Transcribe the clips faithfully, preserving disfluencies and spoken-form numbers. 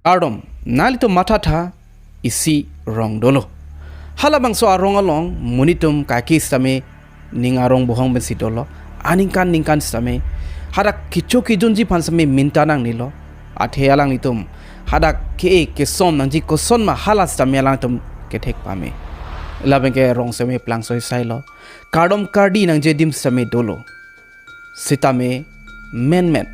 Ardom, nanglitum mathatha isi rong dolo. Halabangso arong along monit atum kaki sitame ning arong bohong pensi dolo. Aningkan ningkan sitame hadak kecho kejunji aphan sitame minta nangnelo. Athe alanglitum hadak ke-e kesom nangji kosonma hala sitame alangtum kethek pame. Labangke rong sitame plangsoisai lo. Kardom kardi nangji adim sitame dolo. Sitame menmen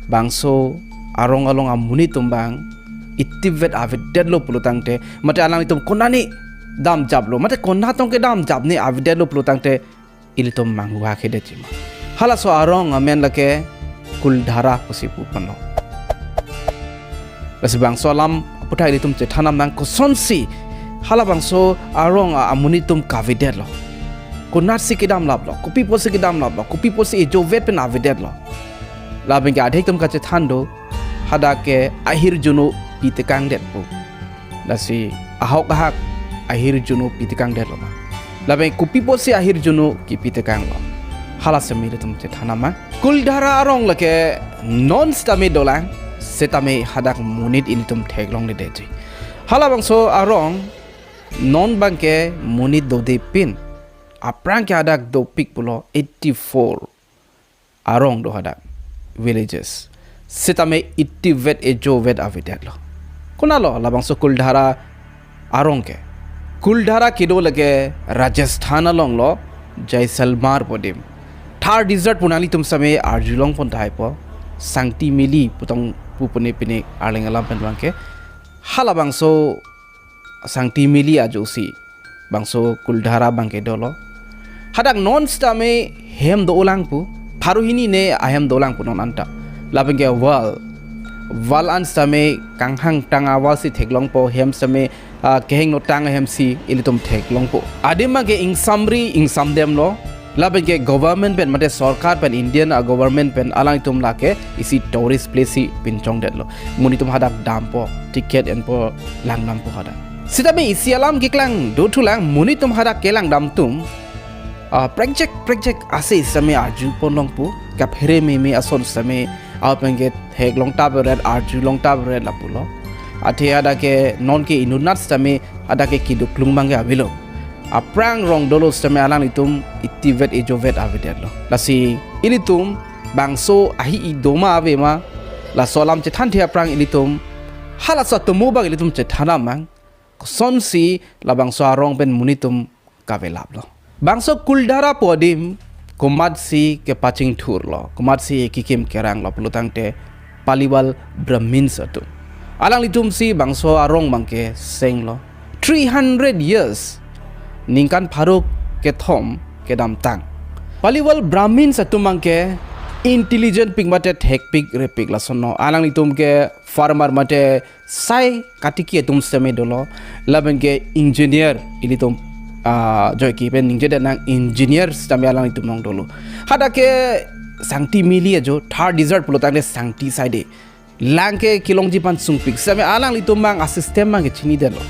bangso arong along amonit atum abang itivet avedetlo pulotangte, mate alanglitum konane damjaplo, mate konat tong ke damjapne avedetlo pulotangte, ilitum manghuhak hedetji ma. Halaso arong amen lake Kuldhara pusi puponlo. Lasi bangso alam aputhak ilitum chethan nang, kosonsi halabangso arong a-, amonit atum kavedetlo. Konatsi kedamlaplo, kopi apotsi kedamlaplo, kopi apotsi ejovet pen avedetlo. Labangke adhik atum kachethan do, hadak ke ahirjuno pitekangdet pu. Lasi ahok ahak ahirjuno pitekangdetlo ma. Labang kopi apotsi ahirjuno kipitekanglo. Hala sitame ilitum chethan nang. Kuldhara arong lake non sitame dolang, sitame hadak monit ilitum theklongledetji. Halabangso arong non abangke monit dode pin, aphrang ke hadak dopik pulo eighty-four arong do hadak villages. Sitame itivet ejovet avedetlo. Konatlo labangso Kuldhara arong ke? Kuldhara kedo lake Rajasthan alonglo, Jaisalmer pu adim. Thar Desert pu nanglitum sitame arjulongpon tahai po. Sangti Mili putong pupune pine Arleng alam pen abangke. Halabangso Sangti Mili ajosi bangso Kuldhara abangke dolo. Hadak non sitame hem dolang pu. Pharo hini ne ahem dolang pu non anta. Labangke wall. Wall an sitame kanghang tang a-wall si theklongpo, hem sitame, ah, kehingno tang ahem si ilitum theklongpo. Adim abangke ingsamri ingsamdemlo. Labangke government pen mate sorkar pen, Indian a-government pen alangtum lake isi tourist place si pinchongdetlo. Monit atum hadak dampo, ticket enpo, langdampo hadak. Sitame isi alam keklang dothulang, monit atum hadak kelangdam atum, ah, prekjak prekjak ase sitame arjupon long pu, kaphere meme ason sitame, ah, abangke theklong ta beret, arjulong ta beret lapulo. Athe hadak ke non ke inutnat sitame hadak ke kedoklung abangke avelo. Aphrang rong dolo sitame alanglitum itivet ejovet avedetlo. Lasi ilitum bangso ahi-i doma ave ma, laso alam chethanthe aphrang ilitum halaso atomo abang ilitum chethan nang. Kosonsi labangso arong pen monit atum kavelaplo. Bangso Kuldhara pu adim komatsi kepachingthurlo, komatsi kekim keranglo pulotangte Paliwal Brahmins atum. Alanglitumsi bangso arong abangke senglo. Three hundred years, ningkan pharo kethom kedamtang, Paliwal Brahmins atum abangke intelligent pik mate thekpik repik lason no. Alanglitum ke farmer mate sai katiki atum sitame dolo, labangke engineer ilitum, ah, joike pen ningjedet nang, engineer sitame alanglitum along dolo. Hadak ke Sangti Mili ajo, Thar Desert pulotangte sangti saide. Lang ke kelongji aphan sungpik sitame alanglitum abang a-system abangke chinidetlo.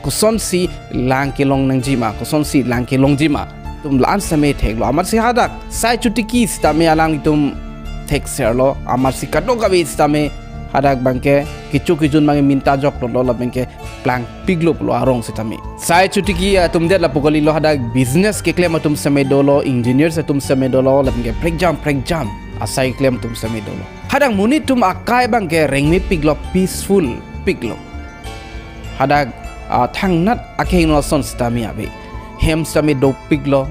Kosonsi lang kelong nangji ma, kosonsi lang kelongji ma, atum la-an sitame theklo. Amatsi hadak sai chutiki sitame alanglitum thekserlo, amatsi kadokave sitame hadak abangke kecho kejun abangke minta joklo, labangke plangpiklo pulo arong sitame. Sai chutiki atum det lapu kalilo, hadak business keklem atum sitame dolo, engineers atum sitame dolo, labangke prekjam prekjam asai keklem atum sitame dolo. Hadak monit atum akai abangke rengme piklo, peaceful piklo. Hadak, ah, thangnat akehingno ason sitame ave. Hem sitame dopiklo,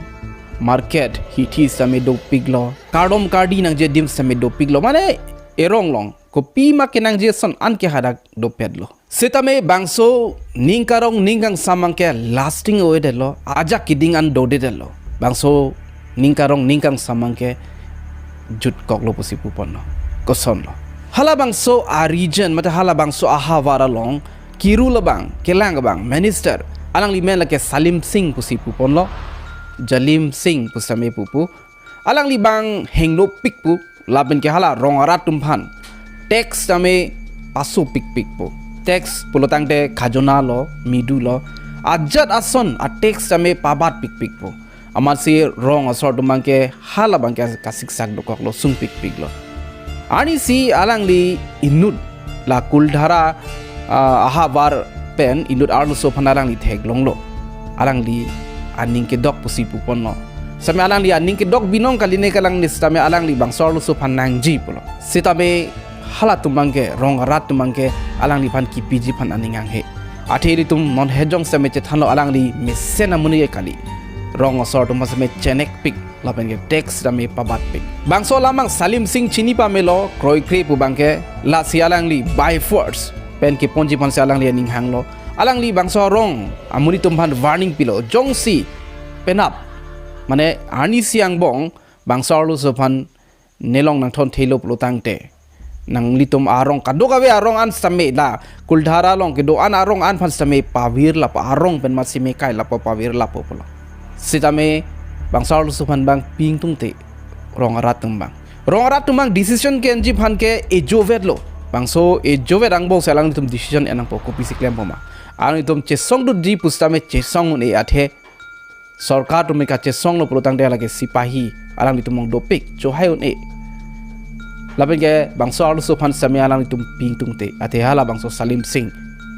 market hithi sitame dopiklo, kardom kardi nangji adim sitame dopiklo. Mane erong along kopima kenangji ason anke hadak dopetlo. Sitame bangso ning karong ning kangsam abangke lasting oedetlo, ajak keding an dodedetlo. Bangso ning karong ning kangsam abangke jutkoklo pusi puponlo. Kosonlo? Halabangso a-region mate halabangso ahavar along kerule abang, kelang abang minister, alangli amen lake Salim Singh pusi puponlo, Jalim Singh pu sitame pupo. Alangli abang henglopikpo, labangke hala rong arat atum aphan tax sitame pasopikpikpo. Tax pulotangte khajona lo, midu lo, ajat ason a-tax sitame pabatpikpikpo. Amatsi rong asor atum abangke hala abangke kasiksak dokoklo, sungpikpiklo. Arnisi alangli inut la Kuldhara ah, ahavar pen inut arloso aphan alangli theklonglo. Alangli aning kedok pusi puponlo. Sitame alangli aning kedok binong kali ne kalang ne sitame alangli bangso arloso aphan nangji pulo. Sitame halatum abangke, rong arat atum abangke alangliphan kipiji aphan aning hanghe. Athe ilitum non hejong sitame chethanlo alangli mesen amonit ke kali. Rong asor atum sitame chenekpik lapen ke tax sitame pabatpik. Bangso alam abang Salim Singh chini pamelo kroikre pu abangke, lasi alangli by force pen keponji aphansi alangli aning hanglo. Alangli bangso arong amonit atum aphan warning pilo, jongsi penap mane arnisi angbong bangso arloso aphan nelong nangthon thelo pulo tangte, nanglitum arong kadokave arong an sitame la Kuldhara along kedo-an arong an aphan sitame pavir lapo, arong pen masi mekai lapo pavir lapo pulo. Sitame bangso arloso aphan abang ping tungte, rong arat atum abang, rong arat atum abang decision ke-enji aphan ke ejovetlo. Bangso ejovet angbong si alanglitum decision en nangpo, kopisi klempo ma. Alanglitum chesongdunji pusitame chesong un-e, athe sorkar atum ke kachesonglo pulo tangte lake sipahi alanglitum along dopik, chohai un-e. Lapen ke bangso arloso aphan sitame alanglitum ping tungte, athe hala bangso Salim Singh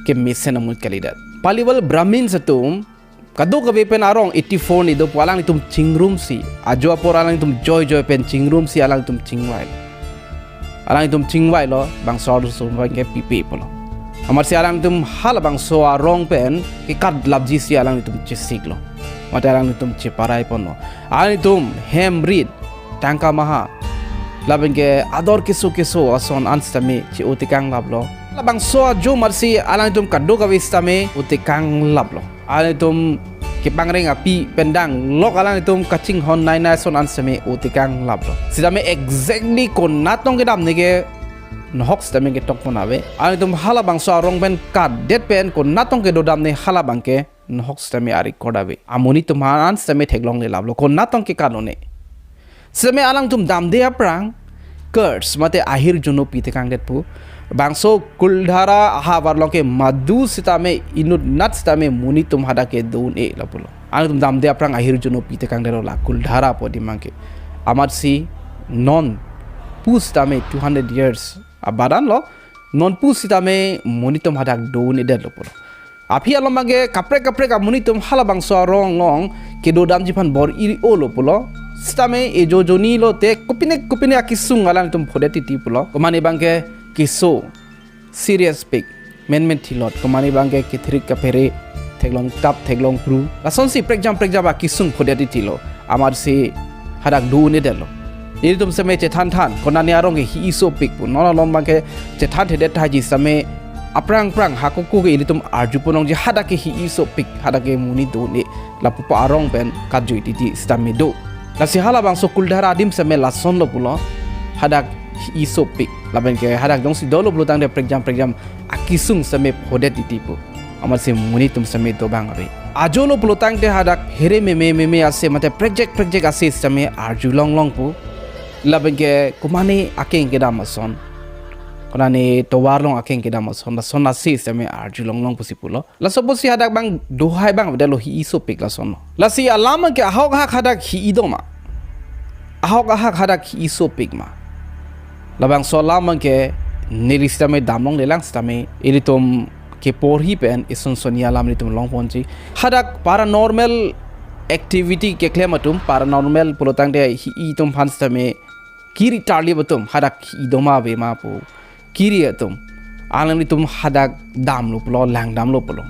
ke mesen amonit kalidet. Paliwal Brahmins atum kadokave pen arong eighty-four ni do pu alanglitum chingrumsi, ajo apor alanglitum joijoi pen chingrumsi alanglitum chingvai. Alanglitum chingvailo, bangso arloso abangke pipe pulo. Amatsi alanglitum halabangso arong pen kekat lapjisi alanglitum chesiklo. Mate alanglitum cheparai ponlo. Alanglitum hem rit, tangka maha, lapen ke ador keso keso ason an sitame che-o tekang laplo. Labangso ajo amatsi alanglitum kadokave sitame o tekang laplo. Alanglitum kepangreng api pen danglok alanglitum kachinghon nainai ason an sitame o tekang laplo. Sitame exactly konat tong kedam ne ke nohok sitame ketok pon ave. Alanglitum halabangso arong pen katdet pen konat tong kedodam ne hala abangke nohok sitame a-record ave. Amonit atum an sitame theklongle laplo, konat tong kekat un-e. Sitame alangtum damde aphrang, curse mate ahirjuno pi tekangdet pu. Bangso Kuldhara ahavar along ke madu sitame inutnat sitame monit atum hadak kedo un-e lapulo. Alangtum damde aphrang ahirjuno pi tekangdetlo la Kuldhara pu adim abangke. Amatsi non pu sitame two hundred years abadan lo, non pu sitame monit atum hadak do un-edetlo pulo. Aphi along abangke kaprek kaprek amonit atum halabangso arong along kedodamji aphan bor-i-olo pulo. Sitame ejo joni lote kopine kopine akesung alangtum phodet titi pulo. Komane abangke keso, serious pik, menmen thilot, komane abangke kethirik kaphere, theklong tap theklong pru, lasonsi prekjam prekjam akesung phodet titilo. Amatsi hadak do un-edetlo. Ilitum sitame chethan than, konane arong ke hi-i sopik pu. Non along abangke chethan thedet tahai ji sitame aphrang aphrang hako ko ke ilitum arju ponlongji hadak ke hi-i sopik, hadak ke monit do un-e, lapu pa arong pen katjui titi sitame do. Lasi halabangso Kuldhara adim sitame lasonlo pulo, hadak hi-i sopik. Lapen ke hadak jongsi dolo pulo tangte prekjam prekjam akesung sitame phodet titi pu. Amatsi monit atum sitame dobang ave. Ajolo pulo tangte hadak here meme meme ase mate prekjek prekjek ase sitame arjulonglong pu. Lapen ke komane akeng kedam ason, konane tovar along akeng kedam ason, lason ase sitame arjulonglong pusi pulo. Laso pusi hadak abang dohai abang avedet lo, hi-i sopik lasonlo. Lasi alam ke ahok ahak hadak hi-i doma, ahok ahak hadak hi-i sopik ma. Labangso alam abangke neli sitame damlonglelang sitame ilitum keporhi pen eson soni alam ilitum longponji. Hadak paranormal activity keklem atum, paranormal pulo tangte hi-i atum aphan sitame kiri tarlip atum hadak hi-i doma ave ma pu kiri atum, alanglitum hadak damlo pulo, langdamlo pulo.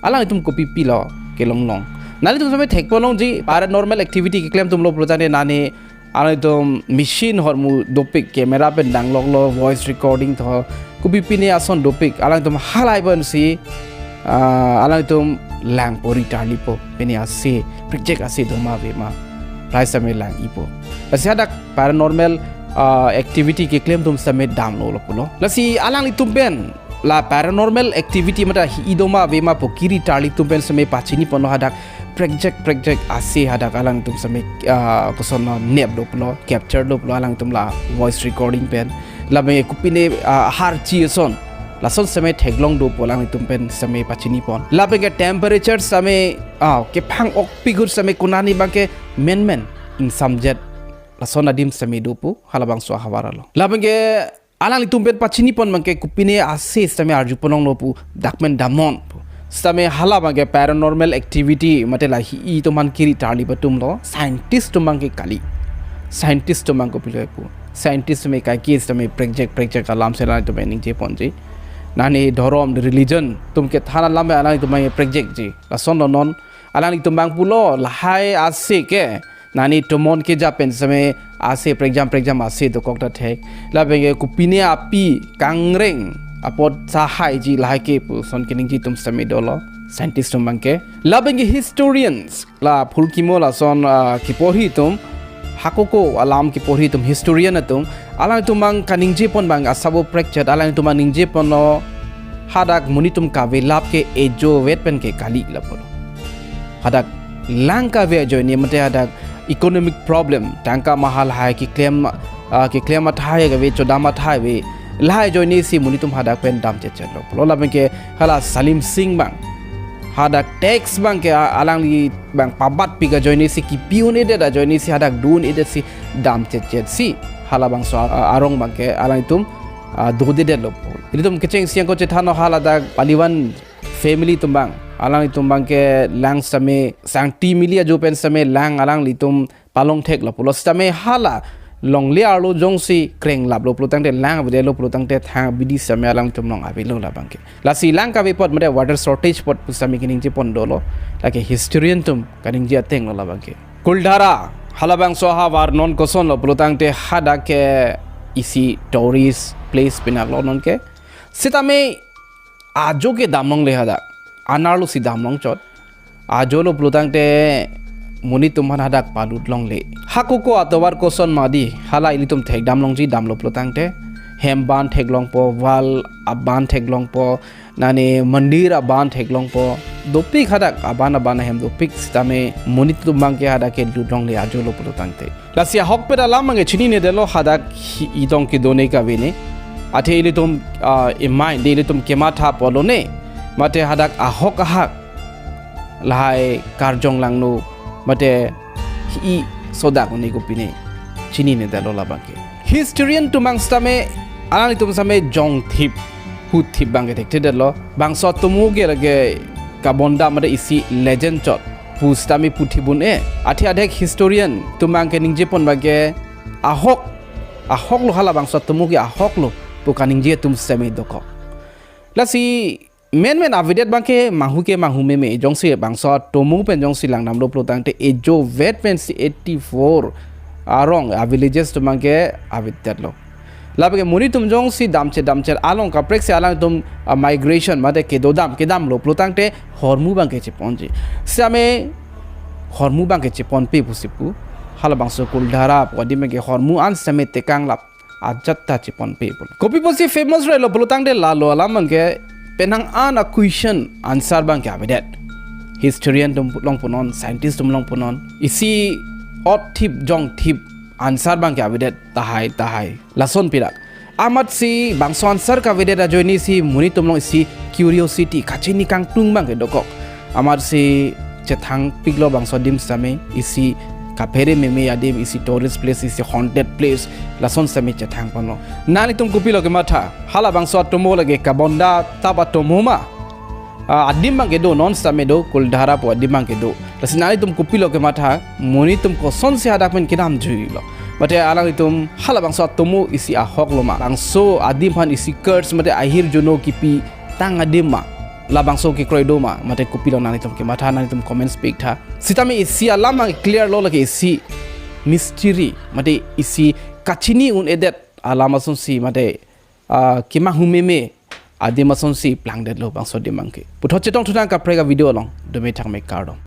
Alanglitum kopi pilo kelonglong? Nanglitum sitame thekponlongji, paranormal activity keklem atumlo pulo tangte nane alanglitum machine ahormu dopik, camera pen dangloklo, voice recording tho, kopi pine ason dopik, alanglitum halai ponsi, ah, alanglitum langpo, ri tarlipo, pine ase, prekjek ase doma ave ma, rai sitame lang-ipo. Lasi hadak paranormal, ah, activity keklem atum sitame damlo lapulo. Lasi alanglitum pen la paranormal activity mate hi-i doma ave ma pu kiri tarlip atum pen sitame pachini ponlo hadak prekjek prekjek ase hadak alangtum sitame, ah, koson no neplo pulo, capturelo pulo, alangtum la voice recording pen. Lapen kopine, ah, harchi ason, lason sitame theklong do pu alangtum pen sitame pachini pon. Lapen ke temperature sitame, ah, kephang okpik ahut sitame konane abangke menmen ingsamjet, lason adim sitame do pu halabangso ahavar along. Lapen ke Alanglitum pen pachini pon abangke kopine ase sitame arju pon longlo pu dak pen damnon pu. Sitame hala abangke paranormal activity mate la hi-i atum aphan kiri tarlip atum lo, scientist atum abangke kali. Scientist atum abang kopilo pu. Scientist atum kaike sitame prekjak prekjak alam si alanglitum ningje ponji. Nani dhorom religion atum kethan alam alanglitum prekjakji. Lasonlo non alanglitum abang pulo lahai ase ke nani tomon keja pen sitame ase prekjam prekjam ase dokok ta thek. Lapen ke kopine api kangreng apot sahaiji lahai ke puson keningje atum sitame dolo, scientist atum abangke. Lapen ke historians la phurkimo lason, ah, keporhi atum, hakoko alam keporhi atum, historian atum, alanglitum abang kaningje pon abang asabo prekjak, alanglitum abang ningje ponlo hadak monit atum kavelap ke ejo vet pen ke kali lapulo. Hadak lang kave ajoine mate hadak economic problem, tangka mahal hai keklem, ah, keklem athai kave, chodam athai ave, lahai ajoine si monit atum hadak pen damchetchet lo pulo. Lapen ke hala Salim Singh abang, hadak tax abangke a-, alangli abang pabatpik ajoine si, kipi un-edet ajoine si, hadak do un-edet si damchetchet si halabangso a-, arong abangke alanglitum, ah, dodedet lo pulo. Ilitum kecheng siang ko chethanlo hala dak Paliwan family atum abang, alanglitum abangke lang sitame sangti mili ajo pen sitame lang alanglitum palong thek lo pulo, sitame hala longle arlo jongsi krenglap lo pulo tangte, lang avedet lo pulo tangte thang abidi sitame alangtum along avelo labangke. Lasi lang kave apot mate water shortage apot pu sitame keningje pon dolo, lake historian atum kaningje ateng lo labangke. Kuldhara halabangso ahavar non kosonlo pulo tangte hadak ke isi tourist place pinak lo non ke. Sitame ajo ke dam longle hadak. Anerlo si dam longchot. Ajo lo pulo tangte monit atum aphan hadak palut longle. Hakoko atovar koson mati, hala ilitum thekdam longji, damlo pulo tangte. Hem aban theklongpo, wall aban theklongpo, nani mandir aban theklongpo. Dopik hadak aban aban ahem dopik sitame monit atum abangke hadak ke lut longle ajo lo pulo tangte. Lasi ahokpet alam abangke chininedetlo hadak hi-i tong kedo ne kave ne. Athe ilitum, ah, imai de ilitum kematha pulo ne. Mate hadak ahok ahak lahai karjong langno mate hi-i sodak un-e kopine chininedetlo labangke. Historian atum abang sitame alanglitum sitame jongthip puthip abangke thekthedetlo. Bangso atomo ke lake kabonda mate isi legend chot pu sitame puthip un-e. Athe adhek historian atum abangke ningje pon abangke ahok, ahok lo halabangso atomo ke ahok lo pu kaningje atum sitame dokok. Lasi menmen avedet abangke manghu ke manghu meme, jongsi bangso atomo pen jongsi langdamlo pulo tangte ejo vet pen si eighty-four arong a-villages atum abangke avedetlo. Lapen ke monit atum jongsi damchet damchet along kaprek si alangtum, ah, migration mate kedodam kedamlo pulo tangte hormu abangke cheponji. Sitame hormu abangke cheponpe pusi pu. Halabangso Kuldhara pu adim abangke hormu an sitame tekanglap ajat ta cheponpe pulo. Kopi pusi famous relo pulo tangte lalo alam abangke penang an a-question answer abangke avedet. Historian atum along punon, scientist atum along punon. Isi ot thip jong thip answer abangke avedet tahai tahai. Lason pirak. Amatsi bangso answer kavedet ajoine si monit atum along isi curiosity, kachini kangtung abangke dokok. Amatsi chethangpiklo bangso adim sitame isi kaphere meme adim, isi tourist place, isi haunted place, lason sitame chethang ponlo. Nanglitum kopilo kematha, halabangso atomo lake kabonda tap atomo ma? Ah, adim abangke do, non sitame do, Kuldhara pu adim abangke do. Lasi nanglitum kopilo kematha, monit atum kosonsi hadak pen kedamjuilo? Mate alanglitum halabangso atomo isi ahok lo ma? Bangso adim aphan isi curse mate ahirjuno kipi tang adim ma? Labangso kekroi do ma? Mate kopilo nanglitum kematha, nanglitum comments piktha. Sitame isi alam abang clear lo, lake isi mystery mate isi kachini un-edet alam asonsi mate, ah, kemanghu meme adim asonsi plangdetlo bangso adim abangke. Puthot chetongthu nang kaprek a-video along, dome thakme kardom.